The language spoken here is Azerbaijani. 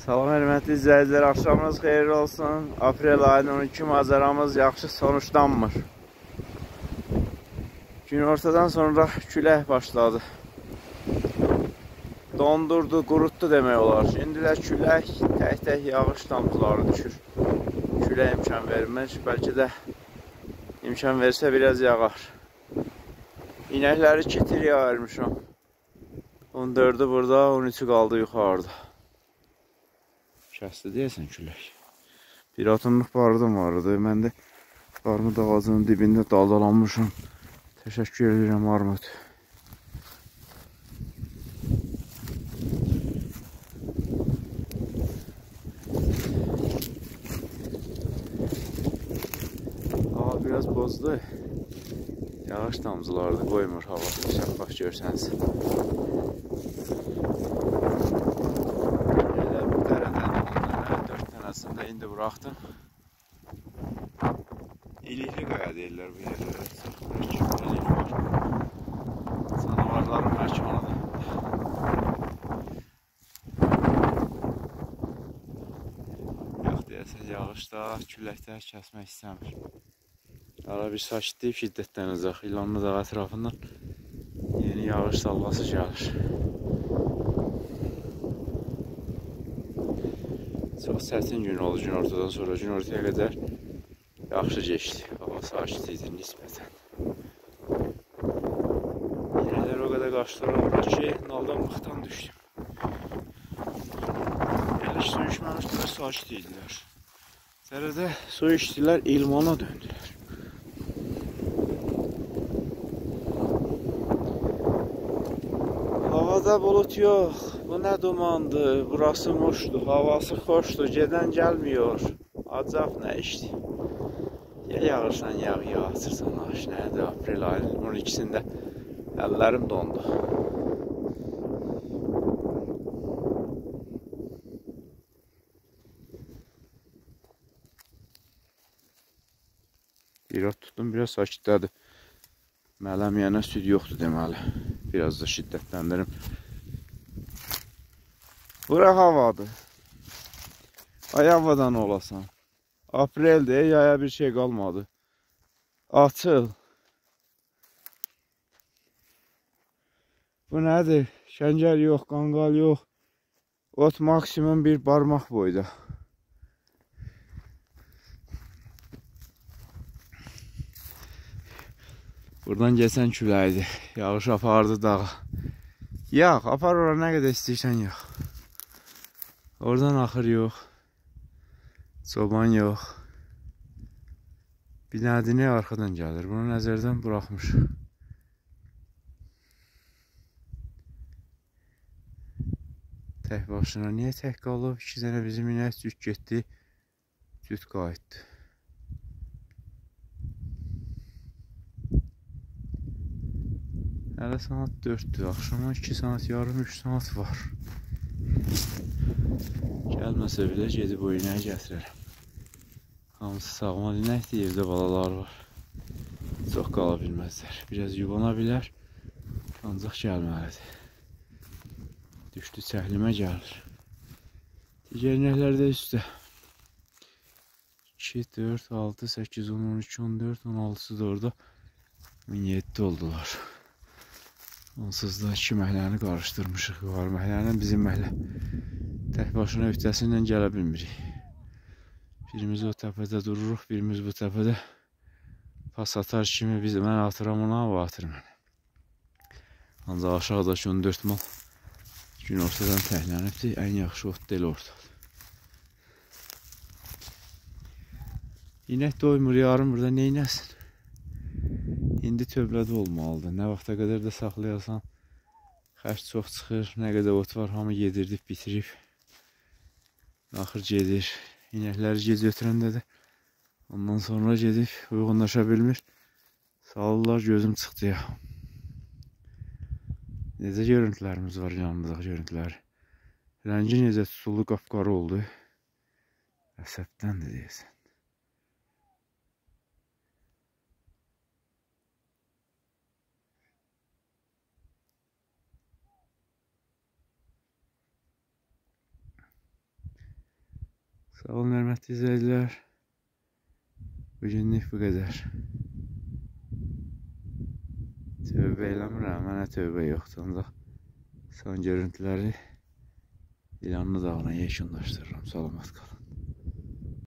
Salam hörmətli izləyicilər, axşamınız xeyirli olsun. Aprel ayının 12 macaramız yaxşı sonuçlanmır. Günortadan sonra külək başladı. Dondurdu, qurutdu demək olar. İndi də külək tək-tək yağış damcıları düşür. Külək imkan vermir. Bəlkə də imkan versə biraz yağar. İnəkləri kitiriyə ayırmışam. 14-ü burada, 13-ü qaldı yuxarıda. Kəsdi deyəsən külək. Bir atımlıq barıdım var idi. Mən də armud ağacının dibində daldalanmışam. Təşəkkür edirəm armud. Hava biraz bozdu. Yağış damcılarını qoymur hava. Şəffaf görsəniz. İndi buraxdım. İlikli qaya deyirlər bu yerlərə. Çox bərk ilik var. Canavarların məkanıdır. Yox deyəsən yağışda, küləkdə kəsmək istəmir. Ara bir sakitlik şiddətdən uzaq. İlanlı dağ ətrafından yeni yağış dalğası gəlir. Çox çətin gün oldu günortadan sonra. Günortaya qədər yaxşı keçdi. Hava sakit idi nisbətən. İnəklər o qədər qaçdılar ora ki, naldan mıxdan düşdüm. Elə ki, su içməmişdilər, sakit idilər. Dərədə su içdilər, ilmana döndülər. Havada bulut yox. Bu nə dumandır, burası muşdur, havası xoşdur, gedən gəlmiyor. Acab nə işdir? Ya yağırsan yağ, ya açırsan aş, nədir? Aprel ayının 12-sində əllərim dondu. Bir ot tutdum, biraz sakitlədi. Mələm yənə süd yoxdur deməli. Biraz da şiddətləndirim. Bura havadır. Ay havadan olasan. Apreldir, yaya bir şey qalmadı. Açıl. Bu nədir? Şəngəl yox, qanqal yox. Ot maksimum bir barmaq boyda. Buradan geçən küləkdir. Yağış apardı dağa. Yağ, apar ora nə qədər istəyirsən yağ. Oradan axır yox, çoban yox. Bir nədini arxadan gəlir. Bunu nəzərdən buraxmış. Tək başına niyə tək qalıb? 2 dənə bizim inək cüt getdi, cüt qayıtdı. Hələ saat 4-dür. Axşama 2 saat, yarım 3 saat var. Gəlməsə belə gedib o inəyi gətirərəm. Hamısı sağmal inəkdir, evdə balalar var. Çox qala bilməzlər. Biraz yubana bilər, ancaq gəlməlidir. Düşdü çəhlimə gəlir. Digər inəklər də üstə. 2, 4, 6, 8, 10, 12, 14, 16-sı da orada. 17 oldular. Onsuz da iki məhələni qarışdırmışıq. Yuxarı məhəllə bizim məhəllə. Tək başına öhdəsi ilə gələ bilmirik. Birimiz o təpədə dururuq, birimiz bu təpədə. Pas atar kimi biz, mən atıram ona, o atır mənə. Ancaq aşağıdakı 14 mal günortadan təhlənibdir. Ən yaxşı ot da elə ortadır. İnək doymur, yarım burada neynəsin? İndi tövlədə olmalıdır. Nə vaxta qədər də saxlayasan, xərc çox çıxır, nə qədər ot var, hamı yedirdib, bitirib. Axır gedir. İnəkləri gec ötürəndə də ondan sonra gedib, uyğunlaşa bilmir. Salırlar, gözüm çıxdı ya. Necə görüntülərimiz var, yanımızdakı görüntülər. Rəngi necə tutuldu, qapqarı oldu. Əsəbdəndir deyəsən. Sağ olun hörmətli izləyicilər. Bugünlük bu qədər. Tövbə eləmirəm, mənə tövbə yoxdur. Ancaq son görüntüləri İlanlı dağına yekunlaşdırıram. Salamat qalın.